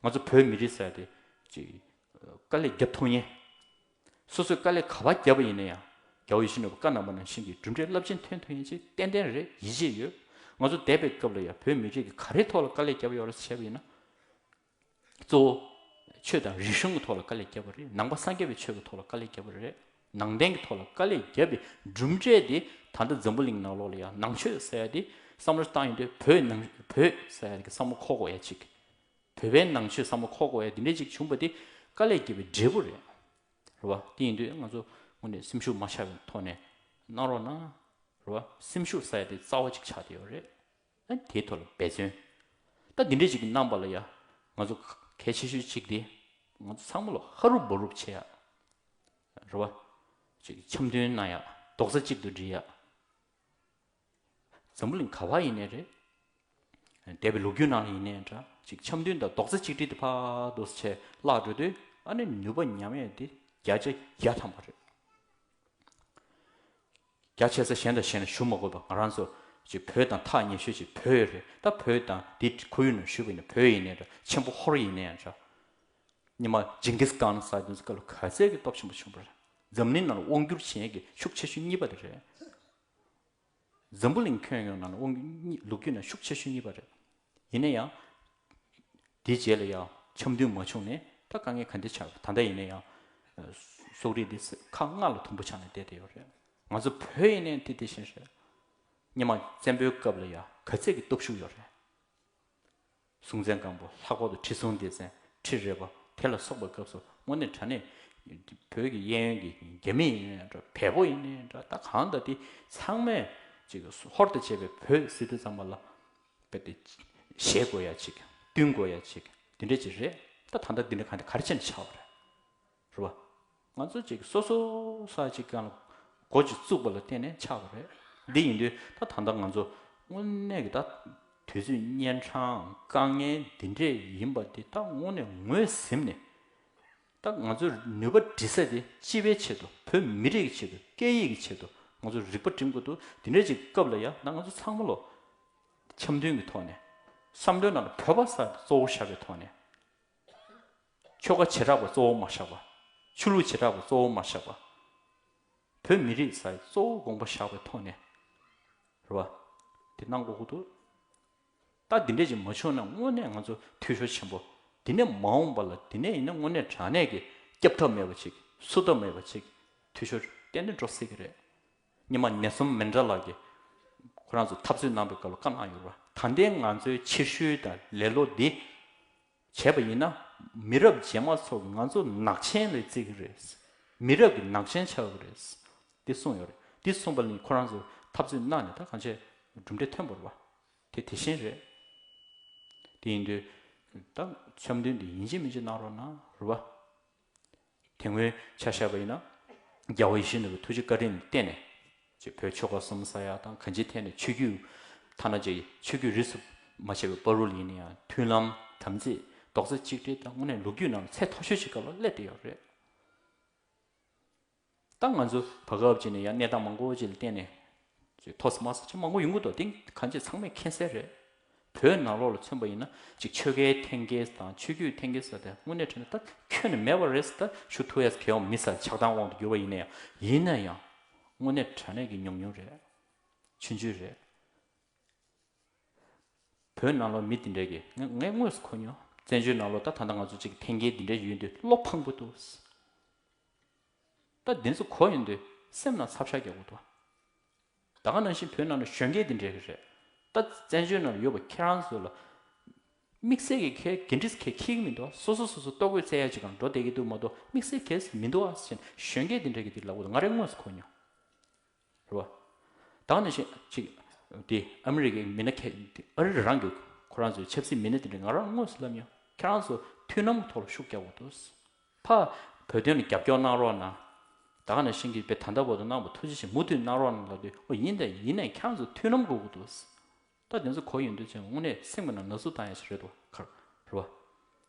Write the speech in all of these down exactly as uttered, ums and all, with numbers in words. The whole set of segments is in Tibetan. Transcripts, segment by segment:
ང་ཚོ་བོད་མི་རིགས་ཟེར་ཡ་དེ་ཅིག་དཀའ་ལས་རྒྱབ་ཐུབ་མཁན། སོ་སོས་དཀའ་ལས་ག་པར་བརྒྱབ་པ་ཡིན་ན་ཡང་རྒྱལ་བ་ཡིད་བཞིན་ནོར་བུ་བཀའ་གནང་པ་ནང་བཞིན་གྱི་གྲུབ་འབྲས་རླབས་ཆེན་ཐོན་ཐུབ་མཁན་ཅིག་ཏན་ཏན་རེད། ཡིད་ཆེས་ཡོད། ང་ཚོ་འདས་པའི་སྐབས་ལ་ཡང་བོད་མི་རིགས་ཀྱིས་ག་རེའི་ཐོག་ལ་དཀའ་ལས་བརྒྱབ་ཡོད་རེད་ཟེར་བྱས་པ་ཡིན་ན། གཙོ་བོ་ཆོས་དང་རིག་གཞུང་གི་ཐོག་ལ་དཀའ་ལས་བརྒྱབ་པ་རེད། ནང་པ་སངས་རྒྱས་པའི་ཆོས་ཀྱི་ཐོག་ལ་དཀའ་ལས་བརྒྱབ་པ་རེད། ནང་བསྟན་གྱི་ཐོག་ལ་དཀའ་ལས་བརྒྱབ་པའི་གྲུབ་འབྲས་དེ་ད་ལྟ་འཛམ་བུ་གླིང་ནང་ལོགས་ལ་ཡང་ནང་ཆོས་ཟེར་ཡ་དེ་བསམ་བློ་བཏང་ཡོང་དུས་བོད་ནང་བོད་ཟེར་ཡ་དེ་གི་བསམ་བློ་འཁོར་དགོས་ཡ་གཅིག་བོད་པའི་ནང་ཆོས་བསམ་བློ་འཁོར་དགོས་ཡ་དེ་འདྲས་ཅིག་བྱུང་བ་དེ་དཀའ་ལས་བརྒྱབ་པའི་འབྲས་བུ་རེད། རེད་བ། དེ་ཡིན་དུས་ང་ཚོ་དངོས་གནས་སེམས་ཤུགས་མ་ཆག་པའི་ཐོག་ནས་གནང་རོགས་གནང་། རེད་བ། སེམས་ཤུགས་ཟེར་ཡ་དེ་རྩ་བ་གཅིག་ཆགས་བསྡད་ཡོད་རེད། ཨ་དེའི་ཐོག་ལ་འབད་བརྩོན། ད་འདི་འདྲས་ཅིག་གི་གནང་པ་ལ་ཡ། ང་ཚོ་གལ་ཆེ་ཤོས་གཅིག་དེ། ང་ཚོ་ཚང་མ་ལ་ཧ་རུབ་བོ་རུབ་བྱེད་ཡ། རེད་བ། ཅིག་འཆམ་མཐུན་གནང་ཡ། རྡོག་རྩ་གཅིག་ཏུ་སྒྲིལ་ཡ། འཛམ་བུ་གླིང་ག་བ་ཡིན་ནའི་རེད། འདས་པའི་ལོ་རྒྱུས་ནང་ལ་ཡིན་ནའི་འདྲ། ཅིག་འཆམ་མཐུན་དང་རྡོག་རྩ་གཅིག་སྒྲིལ་དེ་ཕར་འདུག་སེ་བྱས་བརླག་འགྲོ་དུས་ཨ་ནི་ནུས་པ་ཉམས་ཡས་དེ་བརྒྱ་ཆ་བརྒྱ་ཐམ་པ་རེད། རྒྱ་ཆེ་ས་གཞན་དང་གཞན་ལ་ཞུ་མ་དགོས་པ་ང་རང་ཚོ་ཅིག་བོད་དང་ཐག་ཉེ་ཤོས་ཅིག་བོད་རེད། ད་བོད་དང་འདི་ཁོར་ཡུག་ནང་ཞུས་པ་ཡིན་ན་བོད་ཡིན་ནའི་འདྲ། ཆེན་པོ་ཧོར་ཡིན་ནའི་འདྲ། སྔོན་མ་ཇིང་གིས་ཁཱན་ཟེར་དུས་སྐབས་ལ་ག་ཚད་ཀྱི་སྟོབས་ཆེན་པོ་བྱུང་བ་རེད། འཛམ་གླིང་ནང་ལ་དབང་བསྒྱུར་བྱེད་མཁན་གྱི་ཤུགས་ཆེ་ཤོས་གཉིས་པ་དེ་རེད། འཛམ་བུ་གླིང་ཁྱོན་ཡོངས་ནང་ལ་དབང་བསྒྱུར་གཉིས་ལོ་རྒྱུས་ནང་ཤུགས་ཆེ་ཤོས་གཉིས་པ་རེད། ཡིན་ན་ཡང་། དེའི་རྗེས་ལ་ཡང་འཆམ་མཐུན་མ་བྱུང་ནས་ད་དཀའ་ངལ་ག་འདྲ་ཆགས། ད་ལྟ་ཡིན་ན་ཡང་། སོག་རིགས་འདི་ཁག་ལྔ་ལ་དུམ་བུ་ཆགས་ནས་བསྡད་བསྡད་ཡོད་རེད། ང་ཚོ་བོད་ཡིན་ནའི་དེ་དེ་བཞིན་རེད། སྔོན་མ་བཙན་པོའི་སྐབས་ལ་ཡང་ག་ཚད་ཀྱི་སྟོབས་ཤུགས་ཡོད་རེད། སྲོང་བཙན་སྒམ་པོ། ལྷག་པར་དུ་ཁྲི་སྲོང་ལྡེ་བཙན། ཁྲི་རལ་པ། དེ་ལ་སོགས་པའི་སྐབས་སུ་དངོས་གནས་དྲང་གནས་བོད་ཀྱི་གཡས་གཡོན་གྱི་རྒྱ་མི་ཡིན་ནའི་འདྲ། བལ་པོ་ཡིན་ནའི་འདྲ། ད་གང་ལྟར་དེ་ཚང་མས་ཅིག་ཧོར་དང་བཅས་པའི་བོད་ཟེར་དུས་ཙམ་པ་ལ་རྦད་དེ་བཞེས་དགོས་ཡ་ཅིག་བསྟུན་དགོས་ཡ་ཅིག་དེ་འདྲ་ཅིག་རེད། ད་ད་ལྟ་འདི་འདྲ་གང་དེ་ག་རེ་བྱས་ནས་ཆགས་པ་རེད། རེད་བ། ང་ཚོ་ཅིག་སོ་སོ་ས་ཅིག་སྒང་ལ་སྒོ་ཅིག་བཙུགས་པ་ལ་བརྟེན་ནས་ཆགས་པ་རེད། འདི་ཡིན་དུས་ད་ད་ལྟ་ང་ཚོ་དངོས་གནས་ཀྱི་ད་དུས་ཚོད་གཉན་འཕྲང་དཀའ་ངལ་འདི་འདྲས་ཡིན་པ་འདི་ད་དངོས་གནས་ངོས་ཟིན་ནས། ད་ང་ཚོ་ནུས་པ་སྒྲིལ་ས་དེ་སྤྱི་པའི་ཆེད་དུ། བོད་མི་རིགས་ཀྱི་ཆེད་དུ། སྐད་ཡིག་གི་ཆེད་དུ་ང་ཚོ་རིག་པ་སྒྲིམ་དགོས་འདུག་དེ་འདྲས་ཅིག་སྐབས་ལ་ཡ་ད་ང་ཚོ་ཚང་མ་ལོ་འཆམ་མཐུན་གྱི་ཐོག་ནས། བསམ་བློའི་ནང་ལ་བོད་པ་ཟེར་གཙོ་བོ་བཞག་པའི་ཐོག་ནས། ཆོལ་ཁ་བྱེ་བྲག་པ་གཙོ་བོ་མ་བཞག་པ། ཆོས་ལུགས་བྱེ་བྲག་པ་གཙོ་བོ་མ་བཞག་པ། བོད་མི་རིགས་ཟེར་གཙོ་བོ་དགོངས་པ་བཞག་པའི་ཐོག་ནས། རེད་བ། དེ་གནང་དགོས་ཀྱི་འདུག་ད་འདི་འདྲས་ཅིག་མ་བྱུང་ན་དངོས་གནས་ང་ཚོ་འཐུས་ཤོར་ཆེན་པོ། འདི་ནས་མ་འོངས་པ་ལ་འདི་ནས་ཡིན་ན་དངོས་གནས་དྲང་གནས་ཀྱི་སྐྱོབ་ཐབས་མེད་པ་ཅིག་སུ་ཐབས་མེད་པ་ཅིག་འཐུས་ཤོར་ཏན་ཏན་འགྲོ་སྲིད་ཀྱི་རེད། སྔོན་མ་ནེལ་སོན་མན་ཌེ་ལ་གིས་ཁོ་རང་ཚོ་འཐབ་རྩོད་གནང་པའི་སྐབས་ལ་བཀའ་གནང་ཡོད་རེད་བ། ད་ལྟའི་ང་ཚོའི་ཕྱིར་བཤོལ་དང་ལེ་ལོ་འདི་བྱས་པ་ཡིན་ན། མི་རབས་རྗེས་མ་ཚོ་གིས་ང་ཚོ་ནག་ཆེན་ལ་བརྩི་གི་རེད། མི་རབས་ཀྱི་ནག་ཆེན་ཆགས་ཀྱི་རེད། འདི་གསུངས་ཡོད་རེད། འདི་གསུངས་པ་ནི་ཁོ་རང་ཚོ་འཐབ་རྩོད་གནང་ནས་ད་གང་བྱས་གྲུབ་འབྲས་ཐོན་པ་རེད་བ། དེ་དེ་བཞིན་རེད། དེ་ཡིན་དུས་ད་འཆམ་མཐུན་འདི་ཡིན་གཅིག་མིན་གཅིག་གནང་རོགས་གནང་། རེད་བ། དེ་སྔོན་ཆ་བཞག་པ་ཡིན་ན། རྒྱལ་བ་ཡིད་བཞིན་ནོར་བུའི་ཐུགས་རྗེ་བཀའ་དྲིན་ལ་བརྟེན་ནས། ཅིག་བོད་ཆོལ་ཁ་གསུམ་ཟེར་ཡ་དང་གང་ཅིའི་ཐད་ནས་ཆོས་བརྒྱུད། ཐ་ན་ཅིག་ཆོས་བརྒྱུད་རིས་སུ་མ་ཆད་པའི་བར་དུ་ལ་ཡིན་ན་ཡང་མཐུན་ལམ། དམ་ཚིག་རྡོག་རྩ་གཅིག་སྒྲིལ་དང་དངོས་གནས་ལོ་རྒྱུས་ནང་ཚད་མཐོ་ཤོས་ཅིག་སྒང་ལ་སླེབས་བསྡད་ཡོད་རེད། ད་ང་ཚོ་བར་སྐབས་ཅིག་ནས་ཡང་གནས་སྟངས་མང་པོ་ཅིག་ལ་བརྟེན་ནས་ཅིག་མཐོ་ས་དམའ་ས་ཅིག་མང་པོ་ཡོང་གི་འདུག་དེ་གང་ཅི་ཚང་མས་མཁྱེན་གསལ་རེད། བོད་ནང་ལོགས་ལ་མཚོན་པ་ཡིན་ན་ཅིག་ཆོལ་ཁའི་འཐེན་འཁྱེར་དང་ཆོས་བརྒྱུད་འཐེན་འཁྱེར་ཟེར་དེ་དངོས་གནས་དྲང་གནས་ད་ཁྱོན་ནས་མེད་པ་རེད་ཟེར། ད་ཞུ་ཐུབ་ཡ་གལ་ཡོང་མི་ཟེར། ཆགས་སྡང་དབང་དུ་གྱུར་པ་ཡིན་ན་ཡང་། ཡིན་ན་ཡང་། དངོས་གནས་དྲང་གནས་ཀྱི་ཉུང་ཉུང་རེད། ཆུང་ཆུང་རེད། བོད་ནང་ལོགས་མི་དེ་འདྲས་ཀྱིས་ངས་ངས་དངོས་སུ་གོ་མྱོང་། བཙན་བྱོལ་ནང་ལོགས་ད་ད་ལྟ་ང་ཚོ་ཅིག་འཐེན་འཁྱེར་དེ་འདྲས་ཡོད་དུས་བློ་ཕངས་པོ་འདུག་ད་དེ་ཚོ་གོ་ཡོང་དུས་སེམས་ནང་ཚབ་ཤ་རྒྱག་དགོས་འདུག་ད་ག་ནང་བཞིན་བོད་ནང་ལ་གཞོན་སྐྱེས་དེ་འདྲས་ཀྱི་རེད། ད་བཙན་བྱོལ་ནང་ལ་ཡོད་པ་ཁྱེད་རང་ཚོ་ལ་དམིགས་བསལ་གྱི་ཁྱེད་འགན་འཁྲི་ཁྱེད་འཁྱེར་གྱི་མི་འདུག་སོ་སོ་སོ་སོ་ལྟོ་གོས་བཙལ་ཡ་ཅིག་གང་འགྲོ་བསྡད་ཀྱི་འདུག་མ་གཏོགས་དམིགས་བསལ་གྱི་མི་འདུག་ཨ་ཟེར་ནས་གཞོན་སྐྱེས་དེ་འདྲས་ཀྱིས་དེ་ལབ་དགོས་འདུག་ང་རང་དངོས་སུ་གོ་མྱོང་། རེད་བ། ད་ག་ནང་བཞིན་ཅིག་དེ་ཨ་མི་རི་ཀའི་མི་སྣ་ཁ་དེ་ཨ་རི་རང་གི་ཁོ་རང་ཚོའི་ཆབ་སྲིད་མི་སྣ་དེ་འདྲ་ང་རང་དངོས་སུ་ལབ་མྱོང་། ཁྱེད་རང་ཚོ་མཐུན་ལམ་གྱི་ཐོག་ལ་ཤུགས་རྒྱག་དགོས་འདུག་ཕར་བོད་དོན་ལ་རྒྱབ་སྐྱོར་གནང་རོགས་གནང་། ད་ག་ནང་བཞིན་གྱི་དཔེ་ད་ལྟ་བར་དུ་གནང་བ་ཐུགས་རྗེ་ཆེ། མུ་མཐུད་གནང་རོགས་གནང་ལབ་དུས། ཨོ་ཡིན་ད། ཡིན་ནའི་ཁྱེད་རང་ཚོ་མཐུན་ལམ་དགོས་ཀྱི་འདུག་ད་དེ་ཚོ་གོ་ཡོང་དུས་ཅིག་དངོས་གནས་སེམས་ཀྱི་ནང་ན་ཟུག་བཏང་ཡ་ཞིག་རེད་འདུག་ག་རེད་བ།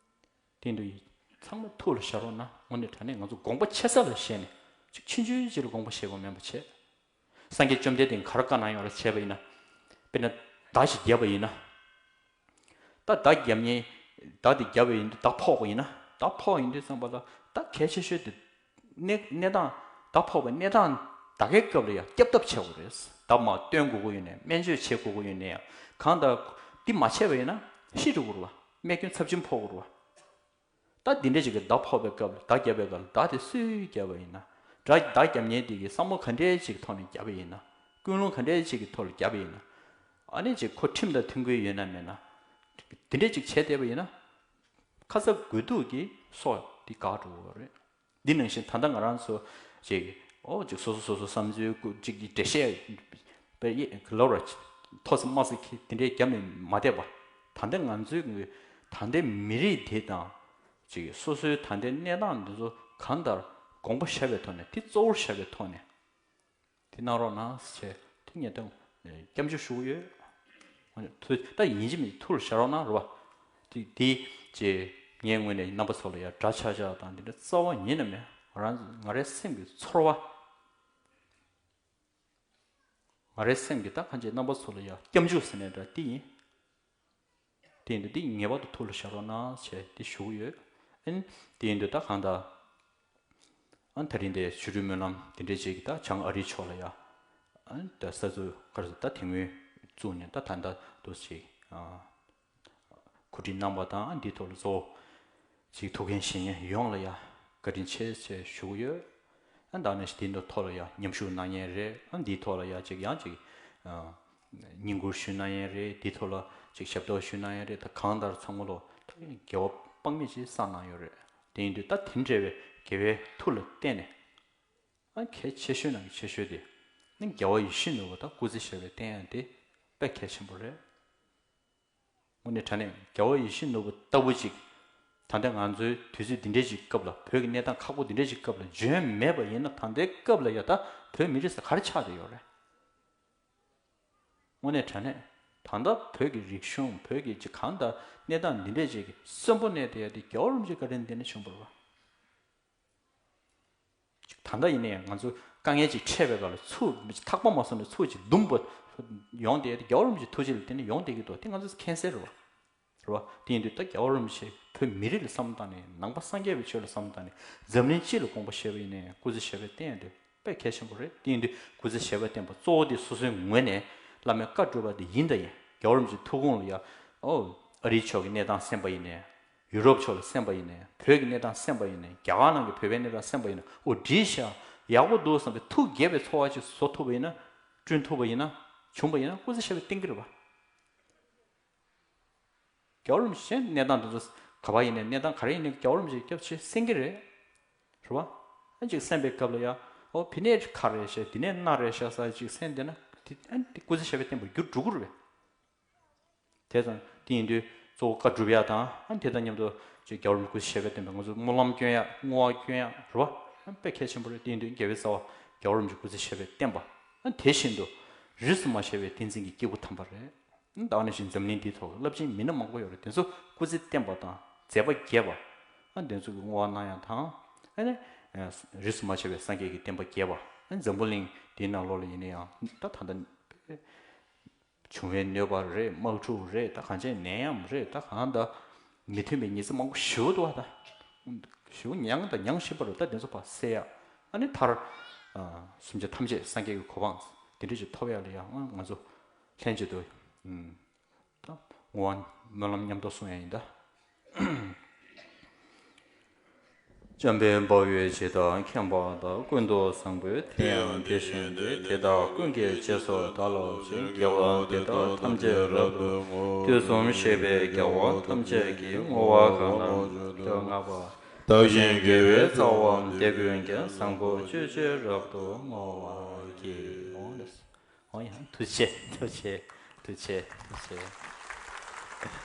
དེ་འདུག་ཚང་མ་ཐུགས་ལ་བཞག་རོགས་གནང་། དངོས་གནས་དྲང་གནས་ང་ཚོ་དགོངས་པ་ཆེ་ས་ལ་བཞེས་ནས་ཅིག་ཆུང་ཆུང་ཅིག་ལ་དགོངས་པ་བཞེས་དགོས་མིན་པ་བྱས། སངས་རྒྱས་བཅོམ་ལྡན་འདས་ག་རེ་བཀའ་གནང་ཡོད་རེད་བྱས་པ་ཡིན་ན། དཔེར་ན་མདའ་ཞིག་བརྒྱབ་པ་ཡིན་ན། ད་མདའ་བརྒྱབ་མཁན་ མདའ་དེ་བརྒྱབ་པ་ཡིན་དུས་མདའ་ཕོག་པ་ཡིན་ན། མདའ་ཕོག་ཡིན་དུས་ཙམ་པ་ལ་ད་གལ་ཆེ་ཤོས་དེ་གནས་གནས་སྟངས། མདའ་ཕོག་པའི་གནས་སྟངས་ད་གའི་སྐབས་ལ་ཡང་སྐྱབས་ཐབས་བྱེད་དགོས་རེད། མདའ་མར་བཏོན་དགོས་ཀྱི་ཡོད་ནའི། སྨན་བཅོས་བྱེད་དགོས་ཀྱི་ཡོད་ནའི་ཡང་། གང་ལྟར་འདི་མ་བྱས་པ་ཡིན་ན་ཤི་འགྲོ་གི་རེད་བ། རྨས་སྐྱོན་ཚབས་ཆེན་ཕོག་གི་རེད་བ། ད་འདི་འདྲ་ཅིག་གི་མདའ་ཕོག་པའི་སྐབས་ལ། མདའ་བརྒྱབ་པའི་སྐབས་ལ་མདའ་དེ་སུས་བརྒྱབ་པ་ཡིན་ན། དགྲ། མདའ་རྒྱབ་མཁན་དེ་གིས་བསམ་བློ་ག་འདྲའི་ཅིག་གི་ཐོག་ནས་བརྒྱབ་པ་ཡིན་ན། ཀུན་སློང་ག་འདྲའི་ཅིག་གི་ཐོག་ལ་བརྒྱབ་པ་ཡིན་ན། ཨ་ནི་ཅིག་ཁོ་ཁྲིམས་དང་མཐུན་གྱི་ཡོད་ན་མེད་ན། འདི་འདྲ་ཅིག་བྱས་བསྡད་པ་ཡིན་ན། ཁ་ཚ་དགོས་གཏུགས་ཀྱིས་སྲོག་འདི་འགག་འགྲོ་གི་རེད། འདི་ནང་བཞིན་ད་ལྟ་ང་རང་ཚོ་ཅིག་ཨོ་ཅིག་སོ་སོ་སོ་སོ་བསམ་ཚུལ་ཅིག་གི་འགྲེལ་བཤད་པའི་ལོ་ར་མཐོ་ས་དམའ་ས་ཁྱི་འདི་འདྲའི་རྒྱབ་ནས་མ་བསྡད་པ། ད་ལྟ་ང་ཚོའི་ད་ལྟའི་མི་རིགས་འདི་དང་ཅིག་སོ་སོའི་ད་ལྟའི་གནས་སྟངས་འདི་ཚོ་གང་ལྟར་དགོངས་པ་བཞག་པའི་ཐོག་ནས། དེ་གཙོ་བོར་བཞག་པའི་ཐོག་ནས། དེ་གནང་རོགས་གནང་ཞེས་དེ་ངས་ད་སྐྱབས་འཇུག་ཞུ་གི་ཡོད། ཐུ་ད་ཡིན་གཅིག་མིན་གཅིག་ཐུགས་ལ་བཞག་རོགས་གནང་རེད་བ། དེ་དེ་ཅེས་ངའི་ངོས་ནས་རྣམ་པ་ཚོ་ལ་ཡང་འདྲ་ཆགས་ཆགས་དང་འདི་འདྲ་རྩ་བ་ཉིད་ནས་མེད། ང་རང་ང་རའི་སེམས་ཀྱི་ཚོར་བ། ང་རའི་སེམས་ཀྱི་ད་གང་ཅི་རྣམ་པ་ཚོ་ལ་ཡང་སྐྱབས་འཇུག་ཟེར་ནས་འདྲ་དེ་ཡིན། དེ་ཡིན་དུས་འདི་ངེས་པར་དུ་ཐུགས་ལ་བཞག་རོགས་གནང་ཞེས་འདི་ཞུ་གི་ཡོད། ཨན། དེ་ཡིན་དུས་ད་གང་ལྟར། ཨན། ད་རིང་འདི་ཆོ་འཕྲུལ་སྨོན་ལམ་འདི་འདྲའི་ཅིག་ད་བྱང་ཨ་རིའི་ཕྱོགས་ལ་ཡ། ཨན། ད་ས་ཚུ་གར་ད་དེ་སྔོན་བཙུགས་ནས་ད་ད་ལྟ་དུ་ཅིག་ཨ། གོ་སྒྲིག་གནང་བ་དང་འདིའི་ཐོག་ལ་གཙོ་བོ་ཅིག་ཐུགས་འགན་བཞེས་མཁན་ཡོངས་ལ་ཡ་བཀའ་དྲིན་ཆེ་ཞེས་ཞུ་གི་ཡོད། ཨ་ནི་ད་ནི་འདིའི་ཐོག་ལ་ཡ་མཉམ་ཞུགས་གནང་མཁན་རེད། ཨ་ནི་འདིའི་ཐོག་ལ་ཡ་ཅིག་ཡང་ཅིག་ཨ་བསྙེན་བཀུར་ཞུས་གནང་མཁན་རེད། འདིའི་ཐོག་ལ་ཅིག་ཞབས་ཏོག་ཞུས་གནང་མཁན་རེད། ད་གང་ལྟར་ཚང་མ་ལོ་ད་དགེ་བ་དཔག་མེད་ཅིག་བསགས་གནང་ཡོད་རེད། དེ་ཡིན་དུས་ད་དེ་འདྲ་བའི་དགེ་བའི་མཐུ་ལ་བརྟེན་ནས། ཨ་གལ་ཆེ་ཤོས་ནང་གི་ཆེ་ཤོས་དེ་ནི་རྒྱལ་བ་ཡིད་བཞིན་ནོར་བུ་དང་སྐུ་ཚེ་ཞབས་པད་བརྟན་ཡག་དེ་དཔེ་གལ་ཆེན་པོ་རེད། དངོས་གནས་དྲང་གནས་རྒྱལ་བ་ཡིད་བཞིན་ནོར་བུ་ལྟ་བུ་ཅིག་ད་ལྟ་ང་ཚོའི་དུས་ཚོད་འདི་འདྲའི་ཅིག་སྐབས་ལ། བོད་ཀྱི་གནས་སྟངས་ཁག་པོ་འདི་འདྲའི་ཅིག་སྐབས་ལ་འབྱོན་མེད་པ་ཡིན་ན། ད་ལྟའི་སྐབས་ལ་ཡ་ད་བོད་མི་རིགས་ཟེར་ག་རེ་ཆགས་བསྡད་ཡོད་རེད། དངོས་གནས་དྲང་གནས་ད་ལྟ་བོད་ཀྱི་རིག་གཞུང་། བོད་ཀྱི་ཅིག་གང་ལྟར་གནས་སྟངས་འདི་འདྲའི་ཅིག་གསོན་པོ་གནས་བསྡད་ཡ་དེ་རྒྱལ་བ་རིན་པོ་ཆེའི་བཀའ་དྲིན་འདི་ནས་བྱུང་བ་རེད་བ། ད་ལྟ་ཡིན་ནའི་ང་ཚོ་དཀའ་ངལ་ཅིག་འཕྲད་པའི་སྐབས་ལ་ཚུར་ཐག་པ་མ་སོང་ནས་ཚུར་ཅིག་འདུམ་པ་ཡོང་བསྡད་དེ། རྒྱལ་བ་རིན་པོ་ཆེའི་ཐུགས་རྗེ་ལ་བརྟེན་ནས་ཡོང་བསྡད་ཀྱི་འདུག་དེ་ང་ཚོས་མཁྱེན་གསལ་རེད་བ། རེད་བ། དེ་ཡིན་དུས་ད་རྒྱལ་བ་རིན་པོ་ཆེ་བོད་མི་རིགས་ལ་བསམ་བློ་བཏང་ནས། ནང་པ་སངས་རྒྱས་པའི་ཆོས་ལ་བསམ་བློ་བཏང་ནས། འཛམ་གླིང་སྤྱི་ལ་དགོངས་པ་བཞེས་པ་ཡིན་ནའི་སྐུ་ཚེ་ཞབས་པད་བརྟན་ཡ་དེ་དཔེ་གལ་ཆེན་པོ་རེད། དེ་ཡིན་དུས་སྐུ་ཚེ་ཞབས་པད་བརྟན་པ་གཙོ་བོ་དེ་སོ་སོའི་ངོས་ནས་བླ་མའི་བཀའ་སྒྲུབ་པ་དེ་ཡིན་ད་ཡིན། རྒྱལ་བ་རིན་པོ་ཆེའི་ཐུགས་དགོངས་ལ་ཡ། ཨོ། ཨ་རིའི་ཕྱོགས་ཀྱི་གནས་སྟངས་གསན་པ་ཡིན་ནའི། ཡུ་རོབ་ཕྱོགས་ལ་གསན་པ་ཡིན་ནའི། བོད་ཀྱི་གནས་སྟངས་གསན་པ་ཡིན་ནའི། རྒྱ་གར་ནང་གི་བོད་པའི་གནས་སྟངས་གསན་པ་ཡིན་ནའི། ཨོ་འགྲིག་ཤག་ཡག་པོ་འདུག་བསམ་པའི་ཐུགས་དགྱེས་པའི་ཚོར་བ་ཅིག་བཟོ་ཐུབ་པ་ཡིན་ན། བསྐྲུན་ཐུབ་པ་ཡིན་ན། བྱུང་བ་ཡིན་ན་སྐུ་ཚེ་ཞབས་པད་བརྟན་གྱི་རེད་བ། རྒྱལ་བ་རིན་པོ་ཆེ་གནས་སྟངས་འདི་ཚོ་ག་པར་ཡིན་ནའི། གནས་སྟངས་ག་རེ་ཡིན་ནའི་རྒྱལ་བ་རིན་པོ་ཆེ་སྐྱབས་ཆེ་གསན་གྱི་རེད། རེད་བ། ཨ་ཅིག་གསན་པའི་སྐབས་ལ་ཡ། ཨོ་ཕི་ནས་ཁ་རེད་ཤག་འདི་ནས་སྣ་རེད་ཤག་ཟེར་ཅིག་གསན་བསྡད་ན། དེ་ཨ་ནི་དེ་སྐུ་ཚེ་ཞབས་པད་བརྟན་པར་འགྱུར་འགྲོ་གི་རེད་བས། དེ་ཙང་དེ་ཡིན་དུས་གཙོ་བོ་བཀའ་སྒྲུབ་ཡ་དང་། ཨ་དེ་དང་མཉམ་དུ་ཅིག་རྒྱལ་བ་རིན་པོ་ཆེ་སྐུ་ཚེ་ཞབས་པད་བརྟན་པའི་ང་ཚོ་སྨོན་ལམ་སྐྱོན་ཡ། བསྔོ་བ་སྐྱོན་ཡ། རེད་བ། ཨ་དཔེ་གལ་ཆེན་པོ་རེད། དེ་ཡིན་དུས་རྒྱལ་བའི་རྩ་བ་རྒྱལ་བ་རིན་པོ་ཆེ་སྐུ་ཚེ་ཞབས་པད་བརྟན་པ། ཨ་དེ་བཞིན་དུ་རིས་སུ་མ་ཆད་པའི་བསྟན་འཛིན་གྱི་སྐྱེས་བུ་དམ་པ་རེད། ཨ་ད་ག་ནང་བཞིན་འཛམ་གླིང་འདིའི་ཐོག་རླབས་ཆེན་མི་སྣ་མང་པོ་ཡོད་རེད། དེ་ཚོ་སྐུ་ཚེ་བརྟན་པ་དང་མཛད་པ་རྒྱས་པ། ཨ་དེ་ཚོ་གི་བསྔོ་བ་གནང་ཡ་དང་། ཨ་ནི་རིས་སུ་མ་ཆད་པའི་སངས་རྒྱས་ཀྱི་བསྟན་པ་རྒྱས་པ། ཨ་འཛམ་བུ་གླིང་འདིའི་ནང་ལོགས་ལ་ཡིན་ན་ཡང་ད་ད་ལྟ། བྱུང་བའི་གནོད་པ་རེད། དམག་འཁྲུག་རེད། ད་གང་ཅི་ནད་ཡམས་རེད། ད་གང་ལྟར་མི་མཐུན་པའི་ཉེས་འཛུགས་མང་པོ་ཞེ་པོ་འདུག་བ། ད་ཞེ་པོ་མྱངས་དང་མྱང་བཞིན་པ་རེད། ད་དེ་ཚོ་ཕར་སེལ་ཡ། ཨ་ནི་མཐར་ཨ་སེམས་ཅན་ཐམས་ཅད་སངས་རྒྱས་ཀྱི་གོ་འཕང་དེ་འདྲ་ཞིག་ཐོབ་ཡ་ལ་ཡང་ང་ཚོ་ལྷན་ཅིག་ཏུ་ཨ་ད་བསྔོ་བ་སྨོན་ལམ་མཉམ་དུ་གསུང་ཡ་ཡིན་ད། འཇམ་དཔལ་དཔའ་བོས་ཇི་ལྟར་མཁྱེན་པ་དང་། ཀུན་ཏུ་བཟང་པོས་དེ་ཡང་དེ་བཞིན་ཏེ། དེ་དག་ཀུན་གྱི་རྗེས་སུ་བདག་སློབ་ཅིང་། དགེ་བ་འདི་དག་ཐམས་ཅད་རབ་ཏུ་བསྔོ། དུས་གསུམ་གཤེགས་པའི་རྒྱལ་བ་ཐམས་ཅད་ཀྱིས། བསྔོ་བ་གང་ལ་འདོད་བསྔགས་པ། བདག་གཞན་དགེ་བའི་རྩ་བ་འདི་ཀུན་ཀྱང་། བཟང་པོ་སྤྱོད་ཕྱིར་རབ་ཏུ་བསྔོ་བར་བགྱི། འོང་ཡང་ཐུགས་རྗེ་ཆེ། ཐུགས་རྗེ་ཆེ། ཐུགས་རྗེ་ཆེ། ཐུགས་རྗེ་ཆེ།